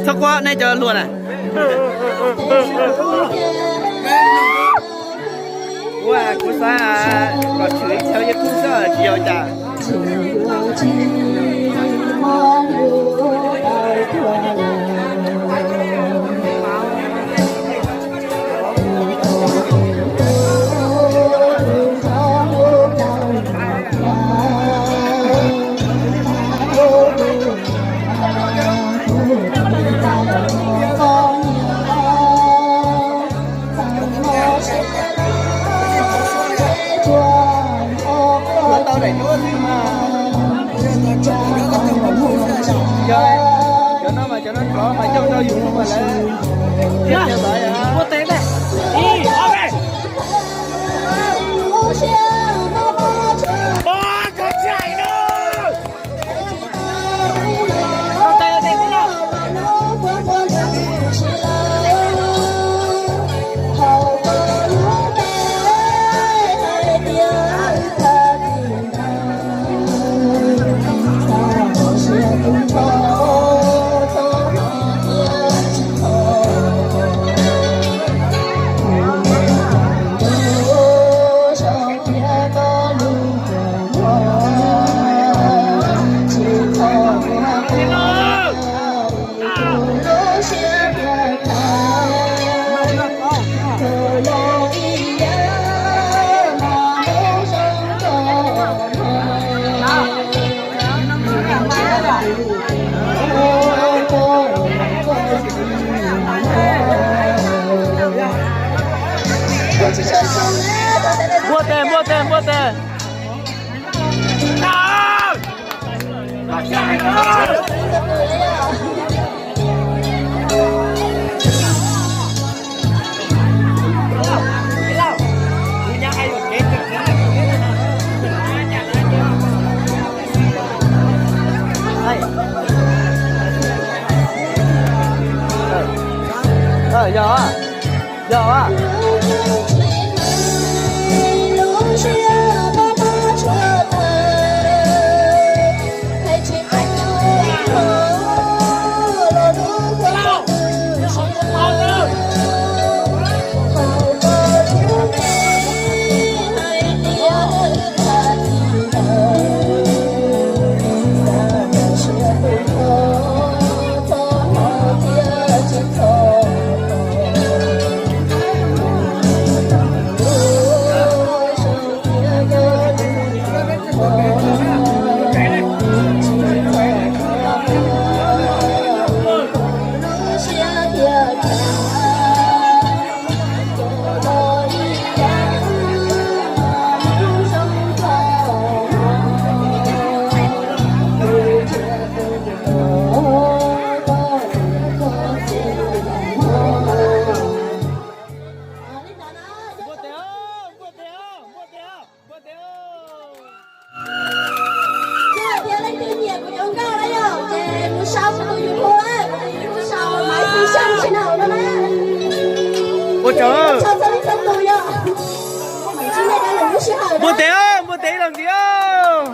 Txhob quab, nej cov hluas na. Ua kuv xav kom tshwm ib co YouTube xwb tsis yog cas. Cov no mas cov no rov mas coj tau yus mas lawv. Ua tes, ib, ob, peb. Npuaj tes, npuaj tes, npuaj tes. Yog, yog. Npua tes, npua tes, npua tes. Yog tias leej twg nyiam kuv cov nkauj na yog ces kuv sau kuv tus YouTube, kuv tus YouTube sau Maiv Xis Xyooj Channel no na. Ua tsaug. Txhua leej txhua tus yog. Npua tes, npua tes ib zaug ntxiv.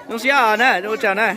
Zoo siab na, ua tsaug na.